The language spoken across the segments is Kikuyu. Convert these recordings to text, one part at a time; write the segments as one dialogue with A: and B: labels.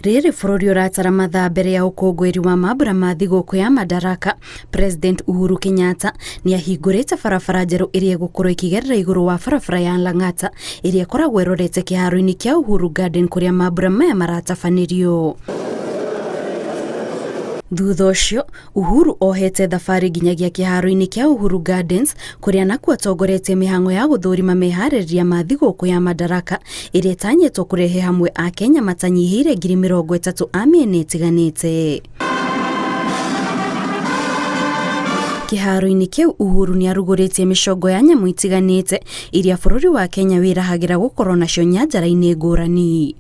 A: Rĩrĩ bũrũri ũratara mathaa mbere ya ũkũngũĩri wa mambura ma thigũkũ ya Madaraka, President Uhuru Kenyatta nĩ ahingũrĩte barabara njerũ ĩrĩa ĩgũkorwo ĩkĩgerera igũrũ wa barabara ya Lang'ata ĩrĩa ĩkoragwo ĩrorete kĩharo-inĩ kĩa Uhuru Garden kũrĩa mambura maya maratabanĩrio. Thutha ũcio, Uhuru ohete thabarĩ nginyagia kĩharo-inĩ kĩa Uhuru Gardens kũrĩa nakuo atongoretie mĩhang'o ya gũthũrima meharĩrĩria ma thigũkũ ya Madaraka ĩrĩa ĩtanyĩtwo kũrehe hamwe Akenya matanyihĩire 30,000 a mĩena ĩtiganĩte. Kĩharo-inĩ kĩu Uhuru nĩ arugũrĩtie mĩcongo ya nyamũ itiganĩte iria bũrũri wa Kenya wĩrahagĩra gũkorwo nacio nyanjara-inĩ ngũrani.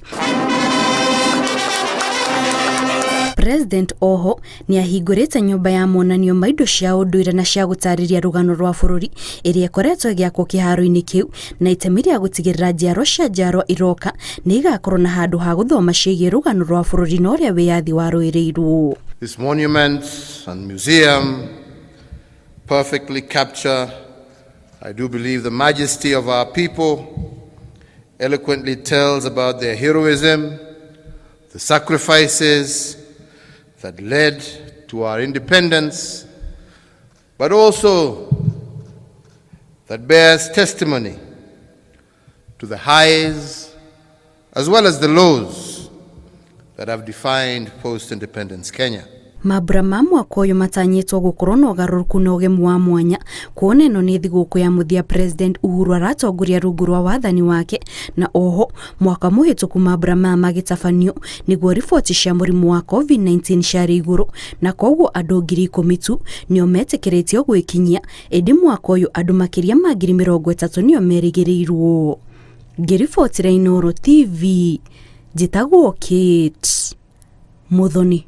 A: President oho nĩ ahingũrĩte nyũmba ya monanio ma indo cia ũndũire na cia gũtarĩria rũgano rwa bũrũri ĩrĩa ĩkoretwo ĩgĩakwo kĩharo-inĩ kĩu na itemi rĩa gũtigĩrĩra njiarwa cia njiarwa iroka nĩ igakorwo na handũ ha gũthoma ciĩgiĩ rũgano rwa bũrũri na ũrĩa wĩyathi warũĩrĩirwo.
B: This monument and museum perfectly capture, I do believe, the majesty of our people, eloquently tells about their heroism, the sacrifices that led to our independence, but also that bears testimony to the highs as well as the lows that have defined post-independence Kenya.
A: Mambura ma mwaka ũyũ matanyĩtwo gũkorwo na ũgarũrũku na ũgemu wa mwanya kuona ĩno nĩ thigũkũ ya mũthia President Uhuru aratongoria rungu rwa wathani wake, na oho mwaka mũhĩtũku mambura maya magĩtabanio nĩguo riboti cia mũrimũ wa COVID-19 ciarĩ igũrũ na koguo andũ 10,000 tu nĩo metĩkĩrĩtio gwĩkinyia, ĩndĩ mwaka ũyũ andũ makĩria ma 30,000 nĩo merĩgĩrĩirwo. Ngĩribotĩra Inooro TV, njĩtagwo Kate Muthoni.